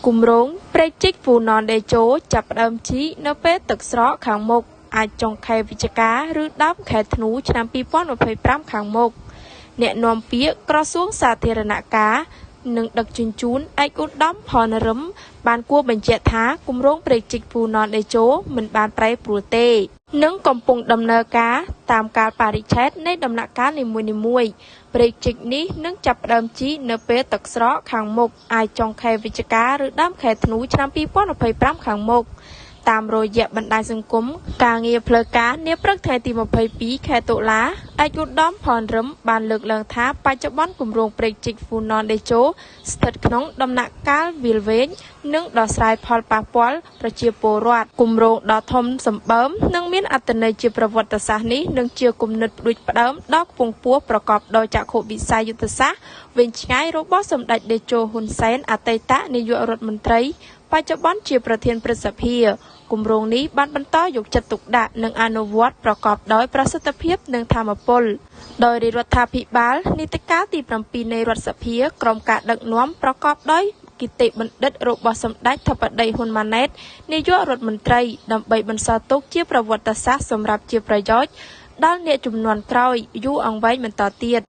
គម្រោងព្រែកជីកហ្វូណនតេជោចាប់ផ្ដើមជីកនៅពេលទឹកស្រកខាងមុខ អាចចុងខែវិច្ឆិកា ឬដើមខែធ្នូ ឆ្នាំ2025ខាងមុខ។ អ្នកនាំពាក្យក្រសួងសាធារណការនិងដឹកជញ្ជូនឯកឧត្តមផនរឹម បានគួរបញ្ជាក់ថា គម្រោងព្រែកជីកហ្វូណនតេជោមិនបានប្រែប្រួលទេ និងកំពុងដំណើរការតាមកាលបរិច្ឆេទនៃដំណាក់កាលនីមួយៗ។ ព្រែកជីកនេះនឹងចាប់ផ្ដើមជីកនៅពេលទឹកស្រកខាងមុខ អាចចុងខែវិច្ឆិកា ឬដើមខែធ្នូ ឆ្នាំ2025ខាងមុខ។ តាមរយៈបណ្ដាញសង្គមការងារផ្លូវការនាព្រឹកថ្ងៃទី22ខែតុលា ឯកឧត្តមផនរឹមបានលើកឡើងថា បច្ចុប្បន្នគម្រោងព្រែកជីកហ្វូណនតេជោស្ថិតក្នុងដំណាក់កាលវាលវែង និងដោះស្រាយផលប៉ះពាល់ប្រជាពលរដ្ឋ។ គម្រោងដ៏ធំសម្បើមនិងមានអត្ថន័យជាប្រវត្តិសាស្ត្រនេះ នឹងជាគំនិតផ្ដួចផ្ដើមដ៏ខ្ពង់ខ្ពស់ប្រកបដោយចក្ខុវិស័យយុទ្ធសាស្ត្រវែងឆ្ងាយរបស់សម្ដេចតេជោហ៊ុនសែន អតីតនាយករដ្ឋមន្ត្រី បច្ចុប្បន្នជាប្រធានព្រឹទ្ធសភា។ គម្រោងនេះបានបន្តយកចិត្តទុកដាក់និងអនុវត្តប្រកបដោយប្រសិទ្ធភាពនិងថាមពល ដោយរាជរដ្ឋាភិបាលនីតិកាលទី7នៃរដ្ឋសភា ក្រោមការដឹកនាំប្រកបដោយគតិបណ្ឌិតរបស់សម្ដេចធិបតីហ៊ុនម៉ាណែត នាយករដ្ឋមន្ត្រី ដើម្បីបន្សល់ទុកជាប្រវត្តិសាស្ត្រសម្រាប់ជាប្រយោជន៍ដល់អ្នកជំនាន់ក្រោយយូរអង្វែងបន្តទៀត។